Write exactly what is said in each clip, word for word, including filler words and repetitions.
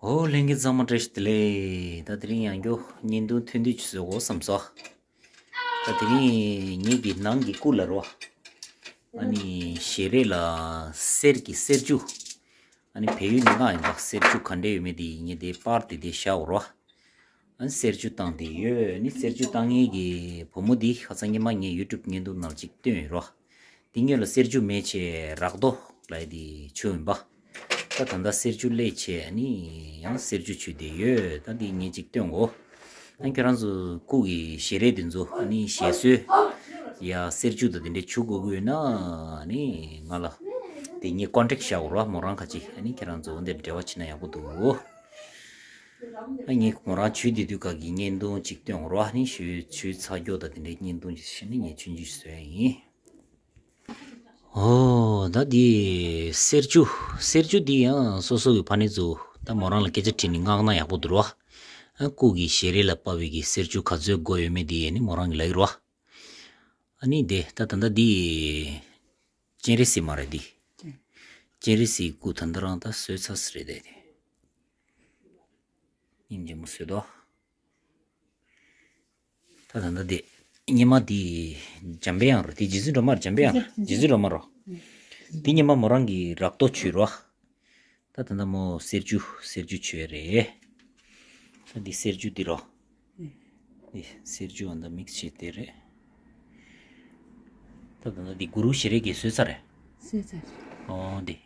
ཨོ་ལྷན་རྒྱས་ཚང་མ་བཀྲ་ཤིས་བདེ་ལེགས། ད་དེ་རིང་ཡང་བསྐྱར་བརྙན་ཐུང་ཐུང་ཐུང་ཅིག་བཟོ་དགོས་བསམ་སོང་། ད་དེ་རིང་ངེད་ཀྱི་ནང་གི་སྐུ་ལ་རོ། ཨ་ནི་ཞལ་རས་ལ་གསེར་གྱི་གསེར་ཆུ། ཨ་ནི་བལ་ཡུལ་ནས་མངགས་ཡིན་པ། གསེར་ཆུ་ག་འདྲ་ཡོད་མེད་དེ་ངས་དེ་པར་དེ་དེ་བཞག་རོ། ཨ་ནི་གསེར་ཆུ་བཏང་དེ་ཡོད། ཨ་ནི་གསེར་ཆུ་བཏང་མཁན་གྱི་བུ་མོ་འདི་ཁ་སང་ཉི་མ་ངས་ཡུ་ཊུབ་བརྙན་ཐུང་ནང་ཅིག་བཏོན་ཡོད་རོ། འདི་སྔོན་ལ་གསེར་ཆུ་མེད་བྱས་རག་རྡོ་ལབ་ཡས་དེ་བྱུགས་ཡིན་པ། ད་ད་ལྟ་གསེར་ཆུ་སླེབས་བྱས་ཨ་ནི་ཡང་གསེར་ཆུ་བྱུགས་དེ་ཡོད། ད་འདི་ངས་ཅིག་བཏོན་གོ། ཨ་ཁྱེད་རང་ཚོ་སྐུ་གི་ཞལ་རས་དེ་ཚོ་ཨ་ནི་ཞལ་གསོ་ཡ་གསེར་ཆུ་དང་དེ་འདྲས་བྱུགས་དགོས་ཀྱི་ཡོད་ན་ཨ་ནི་ང་ལ་དེ་ངས་ཀོན་ཊེག་བྱ་དགོས་རོ། མོ་རང་ཁ་ཅིག་ཨ་ནི་ཁྱེད་རང་ཚོ་འདིར་འབྲེལ་བ་བྱེད་ན་ཡག་པོ་འདུག་གོ། ཨ་ངས་མོ་རང་བྱུགས་དེ་དུས་ག་གི་བརྙན་ཐུང་ཅིག་བཏོན་རོགས། ཨ་ནི་བྱུགས་བྱུགས་ཚར་རྒྱུ་དང་དེ་འདྲའི་བརྙན་ཐུང་ཅིག་བྱས་ནས་ངས་ཆུང་ཆུང་ཞིག་བཟོ་ཡ་ཡིན། ཨོ་ད་འདི་གསེར་ཆུ། གསེར་ཆུ་འདི་ཡང་སོ་སོ་གི་ཕ་ནི་ཚོ་ད་མོ་རང་ལ་སྐད་ཆ་དྲིས་ནས་མངགས་ན་ཡག་པོ་འདུག་རོ། ཨ་སྐུ་གི་ཞལ་རས་ལ་དཔག་པའི་གི་གསེར་ཆུ་ག་ཚོད་དགོས་ཡོད་མེད་འདི་ཡས་ནི་མོ་རང་གི་ལ་ཡི་རོ། ཨ་ནི་དེ་ད་ད་ལྟ་འདི་སྤྱན་རས་གཟིགས་མ་རེད་འདི། སྤྱན་རས་གཟིགས་སྐུ་ད་ལྟ་རང་ད་གསོལ་ཚར་ས་རེད་དེ། སྙིང་རྗེ་མོ་བཟོས་འདུག་ད་ད་ལྟ་དེ་སྙེ་མ་དེ་འཇམ་པའི་དབྱངས་རོ། དེ་རྗེ་བཙུན་སྒྲོལ་མ་འཇམ་པའི་དབྱངས། རྗེ་བཙུན་སྒྲོལ་མ་རོ། དེ་སྙེ་མ་མོ་རང་གི་རག་ཏོ་བྱུགས་རོ། ད་ད་ལྟ་མོ་གསེར་ཆུ་གསེར་ཆུ་བྱུགས་རེད། ད་འདི་གསེར་ཆུ་འདི་རོ། འདི་གསེར་ཆུ་འོ་ད་མིག་སི་བྱས་དེ་རེད། ད་ད་ལྟ་འདི་གུ་རུ་ཞལ་རས་ཀྱིས་བཟོས་ཚར་རེད། བཟོས་ཚར། ཨོ་འདི་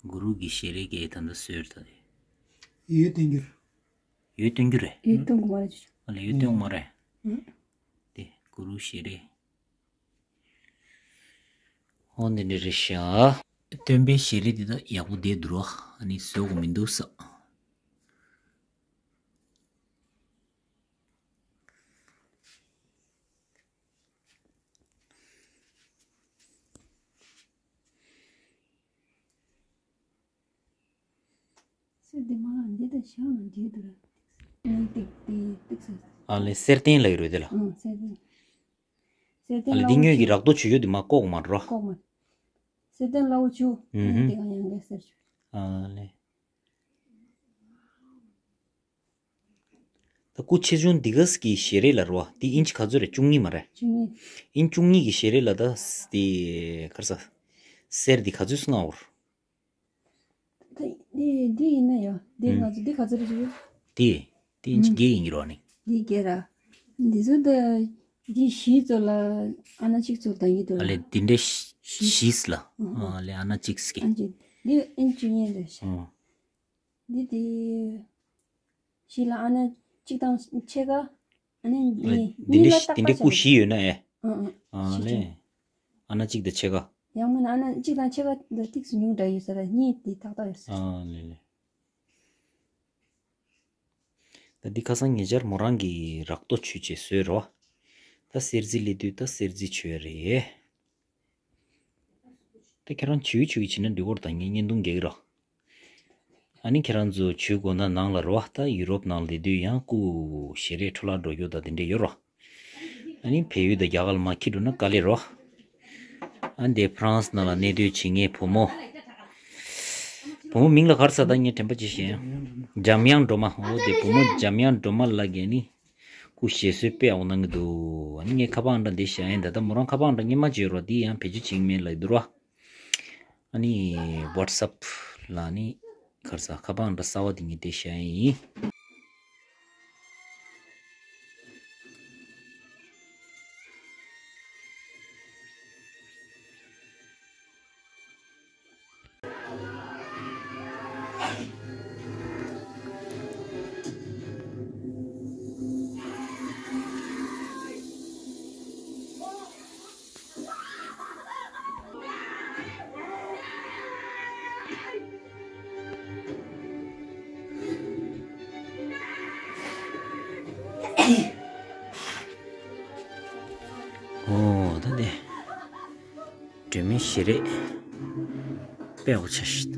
གུ་རུ་གི་ཞལ་རས་ཀྱིས་ད་ལྟ་བཟོས་རེད་ད་དེ། ཡོད་དོན་འགྱུར། ཡོད་སྟོན་རྒྱུ་རེད། ཡོད་སྟོན་གྱི་མ་རེད་ཅོ་ཅོ། ཨ་ལས་ཡོད་སྟོན་གྱི་མ་རེད། ཨུ། དེ་གུ་རུ་ཞལ་རས། ཨོ་འདི་འདྲ་རེད་ཤག་སྟོན་པའི་ཞལ་རས་འདི་ད་ཡག་པོ་བསྡད་འདུག་རོ། ཨ་ནི་བཟོ་དགོས་མི་འདུག་ས། གསེར་འདི་མ་ལ་འདི་དང་ཞག་ན་འདི་དུ་ར། ནི་ཏིག་ཏི་ཏིག་ས། ཨ་ལས་གསེར་ལྡན་ལ་ཡོད་རེད་དེ་ལ། ཨང་གསེར་ལྡན། གསེར་ཨ་ལས་ལྡན་འདི་ལ་སྔོན་གྱི་འོ་རག་ཏོ་བྱུགས་ཡོད་དེ་མ་ལྐོག་མ་རོ། ལྐོག་མ། གསེར་ལྡན་ལ་འོ་བྱུགས། ཨུ་ཧུ། ནི་ཏིག་ཡང་ཡང་གསེར་བྱུགས། ཨ་ལས། ད་སྐུ་ཆེ་ཆུང་འདི་ག་གི་ཞལ་རས་ལ་རོ། འདི་ཨིན་ཅི་ག་ཚོད་རེད། བཅུ་གཉིས་མ་རེད། བཅུ་གཉིས། ཨིན་བཅུ་གཉིས་ཀྱི་ཞལ་རས་ལ་ད་འདི་གར་ས། གསེར་འདི་ག་ཚོད་སུ་མངགས་འོར། ད་འདི་འདི་ཡིན་ན་ཡོ། འདི་ང་ཚོ་འདི་ག་ཚོད་རེད་ཅིག་ཡོ། འདི་འདི་ཨིན་ཅི་བརྒྱད་ཡིན་གྱི་རོ་ནི། འདི་བརྒྱད་ར། འདི་ཚོ་ད་འདི་བཞི་ཚོ་ལ་ཨ་ན་གཅིག་ཚོ་ད་ཡིན་དུ་ཨ་ལ། ལས་འདི་འདྲ་བཞི་ལ། ཨ་ལས་ཨ་ན་གཅིག་སྐྱེ། ཨ་ཅི་འདི་ཨིན་ཅི་ཡིན་རེད་ཤག་འདི་དེ་བཞི་ལ་ཨ་ན་གཅིག་དང་ཕྱེད་ཀ་ཨ་ནི་ཨ་ནི་གཉིས་འདི་གཉིས་ལ་འདྲ་བཞི་འདི་འདྲ་སྐུ་བཞི་ཡོད་ན་ཨེ། ཨ་ཨ་ཨ་བཞི་ལས་ཅན། ཨ་ན་གཅིག་དང་ཕྱེད་ཀ་ཡང་མིན་ན་ཨ་ན་གཅིག་དང་ཕྱེད་ཀ་འདི་ཏིག་སུ་ཉུང་འདྲ་ཡོད་ས་ར། གཉིས་འདི་ཏག་ཏག་ཡོད་ས། ཨ་ལས་ལས། ད་འདི་ཁ་སང་ཉེ་ཆར་མོ་རང་གིས་རག་ཏོ་བྱུགས་བྱས་བཟོས་རོ། ད་གསེར་རྩི་སླེབས་དུས་ད་གསེར་རྩི་བྱུགས་རེད། ད་ཁྱེད་རང་བྱུག་བྱུག་བྱེད་ན་འགྲིག་གོ་རེད། ད་ངས་བརྙན་ཐུང་རྒྱག་གི་རོ། ཨ་ནི་ཁྱེད་རང་ཚོ་བྱུག་དགོས་ན་ནང་ལ་རོ། ད་ཡུ་རོབ་ནང་ལ་བསྡད་དུས་ཡང་སྐུ་ཞལ་རས་འཕྲོ་བརླག་འགྲོ་རྒྱུ་ད་དེ་འདྲས་ཡོད་རོ། ཨ་ནི་བལ་ཡུལ་དང་རྒྱ་གར་ལ་མ་འཁྱེར་འགྲོ་ན་དཀའ་ལས་རོ། ཨ་འདི་ཕ་རན་སི་ནང་ལ་གནས་སྡོད་བྱེད་མཁན་བུ་མོ། བུ་མོ་མིང་ལ་ག་རེ་ཟེར་ད་ངས་དྲན་པ་བརྗེད་ཤག་འཇམ་དབྱངས་སྒྲོལ་མ། འོ་དེ་བུ་མོ་འཇམ་དབྱངས་སྒྲོལ་མ་ལགས་ཀྱིས་ནི་སྐུ་ཞལ་གསོ་དཔེ་ཡག་པོ་གནང་གི་འདུག་ཨ་ནི་ངས་ཁ་པར་འདྲ་འདི་བཞག་ཡིན། ད་ལྟ་མོ་རང་ཁ་པར་འདྲ་སྔོན་མ་བརྗེ་རོགས། འདི་ཡང་བེད་སྤྱོད་བྱེད་ཀྱི་མེད་ལབ་འདུག་རོ། ཨ་ནི་ཝ་ཊི་སི་ཨེབ་ལ་ནི་ག་རེ་ཟེར་ཁ་པར་འདྲ་གསར་པ་འདི་ངས་འདི་བཞག་ཡིན། ཨོ་ད་དེ། སྒྲོལ་མའི་ཞལ་རས། དཔེ་ཡག་པོ་ཆགས་ཤག་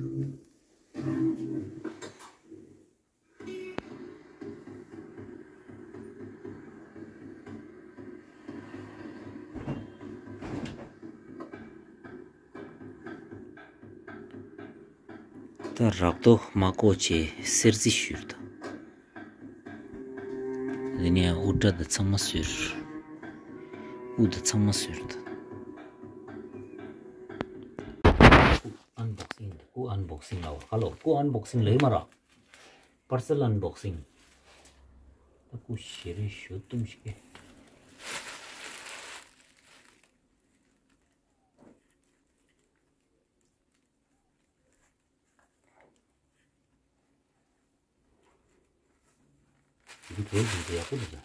ད་ ད་རག་ཏོ་མ་བཀོག་བྱས་གསེར་རྩི་བཞུར་ད། དེ་ནས་དབུ་སྐྲ་དང་ཚང་མ་བཟོས། དབུ་དང་ཚང་མ་བཟོས་ད། ཨན་བོག་སིང་། ཀུ་ཨན་བོག་སིང་ལ་བ། ཧ་ལོ། ཀུ་ཨན་བོག་སིང་ལ་ཡི་མ་ར། པར་སེལ་ཨན་བོག་སིང་། ད་ཀུ་ཞེ་རེ་ཞུ་གཏུམ་ཞིག་གེ། འདི་བྲོས་ཡོང་དུས་ཡག་པོ་འདུག་ད།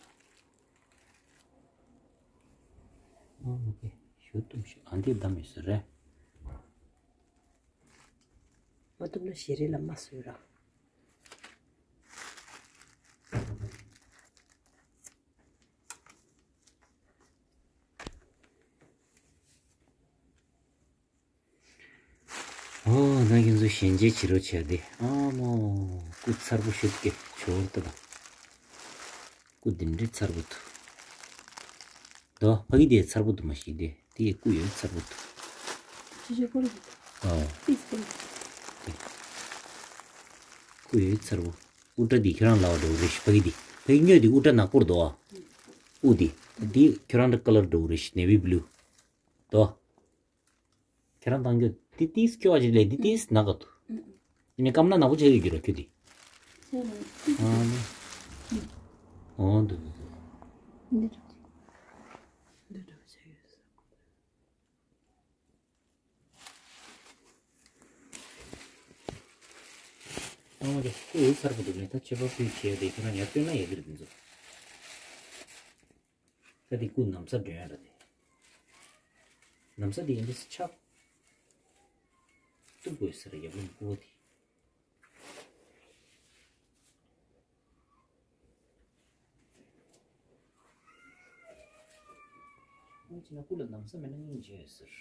ཨོ་ཨོ་ཀེ། ཞུ་གཏུམ་ཞིག། ཨ་འདི་བདམས་ཡོད་ས་རེད། མ་བཏུབ་ན་ཞེ་རེ་ལ་མ་བཟོས་ར། ཨོ་ན་ཁྱེད་ཚོ་ཞལ་མཇལ་བྱེད་རོགས་བྱས་ཏེ། ཨ་མོ། སྐུ་མཚར་པོ་ཤུགས་ཀྱིས་ཆོར་ཏེ་ད། སྐུ་འདི་འདྲའི་མཚར་པོ་འདུག། དོ་ཕ་གི་དེ་མཚར་པོ་འདུག་མ་ཤེས་ཏེ། དེ་ཡི་སྐུ་ཡོད་མཚར་པོ་འདུག། ཅི་ཅི་སྐུ་རེད། ཨོ། ཏིས་སྐུ་རེད། སྐུ་ཡོད་མཚར་པོ། དབུ་སྐྲ་འདི་ཁྱོད་རང་ལ་བ་འགྲོ་རེད་ཕ་གི་དེ། ཕ་གི་སྨྱོས་དེ་དབུ་སྐྲ་ནག་པོར་འདུག་ཨ། དབུ་དེ། འདི་ཁྱོད་རང་འདྲ་ཀ་ལར་འགྲོ་རེད་ནེ་བི་བྷུ་ལུ། དོ། ཁྱེད་རང་བཏང་རྒྱུ་འདི་ཏིས་ཁྱོད་ཨ་ཅིག་ལས་འདི་ཏིས་ནག་ག་འདུག། ཨ་ནི་སྐམ་ན་ནག་པོ་བྱས་ཡོད་རྒྱུ་ར་ཁྱོད་འདི། ཨ་ནི། ཨོ་འདུག་འདུག་འདུག། འདི་འདྲ་བྱས་ཡོད་ས། ཨོ་དེ་ཁོ་འོད་མཚར་པོ་འདུག་ནས་ད་ཆོས་པ་ཕུད་བྱས་ཏེ་ཁྱེད་རང་ཡར་སྟོན་ན་ཡག་གི་རེད་འདི་ཚོ། ད་དེ་སྐུ་ན་བཟའ་སྒྲོན་ཡ་འདྲ་དེ། ན་བཟའ་དེ་ཡིན་དུས་ཆག། གཏུབ་དགོས་ཟེར་ཡག་པོ་ཡིན་སྐུ་བ་དེ། འོན་ཅི་ན་སྐུ་ལ་ན་བཟའ་མེད་ན་སྙིང་རྗེ་ཟེར།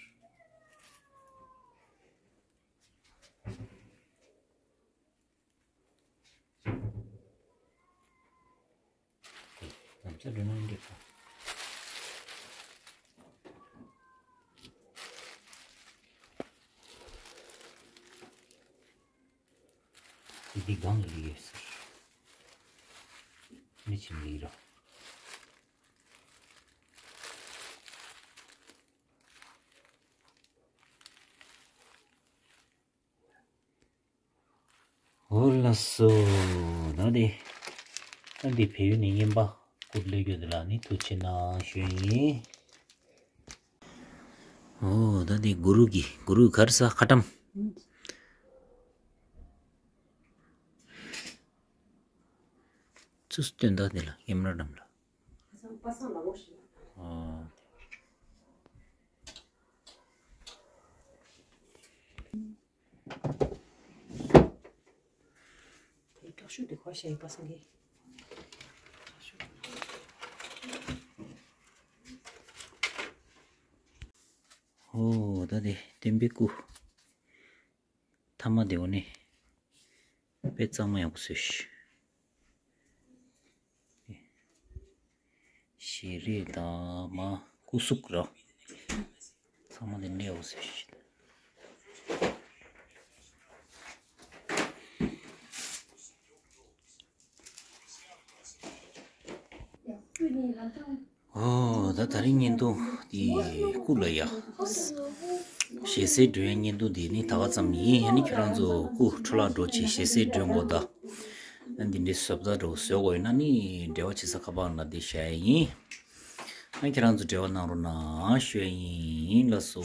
ནམ་ཚ་འགྲོ་ན་འགྲིག་པ། འདི་སྒང་ལ་ཡོད་ཟེར། མི་ཆེན་ལི་རོ། འོ་ལགས་སོ། ད་དེ། ད་འདི་བལ་ཡུལ་ནས་རྔན་པ་སྐུ་ལས་རྒྱུ་དེ་ལ་ནི་ཐུགས་ཆེ་གནང་ཞུ་ཡིན། འོ་ད་དེ་གུ་རུ་གི་གུ་རུ་གར་ས་ཁ་ཏམ། ཚུ་སྟོན་ད་དེ་ལ་ཡེམ་ར་ཏམ་ལ། ཨོ། དེ་དྲག་ཤུགས་དེ་གོ་ཤེས་པ་སང་གི། ཨོ་ད་དེ་བསྟན་པའི་སྐུ། ཐ་མ་དེ་འོ་ནི། དཔེ་གཙང་མ་ཡག་པོ་བཟོས་ཤིག། ཞལ་རས་དང་མ་སྐུ་གཟུགས་ར། ཚང་མ་དེ་འདྲ་ཡག་པོ་བཟོས་ཤིག། ཨོ་ད་ད་རིང་བརྙན་ཐུང་འདི་སྐུ་ལ་ཡ། ཞལ་ཟས་སྒྲོན་ཡ་བརྙན་ཐུང་འདི་ནི་ད་ག་ཙམ་ཡིན། ཡ་ནི་ཁྱོད་རང་ཚོ་སྐུ་འཕྲོ་བརླག་འགྲོ་ཆེད་ཞལ་ཟས་སྒྲོན་དགོས་ད། ཨ་འདི་འདྲའི་བཟོ་ལྟ་འདྲ་བོ་བཟོ་དགོས་ཡོད་ན་ནི་འབྲེལ་བ་བྱེད་ས་ཁ་པར་ནང་འདི་བཞག་ཡ་ཡིན། ཨ་ཁྱེད་རང་ཚོ་འབྲེལ་བ་གནང་རོགས་གནང་ཞུ་ཡ་ཡིན། ལགས་སོ།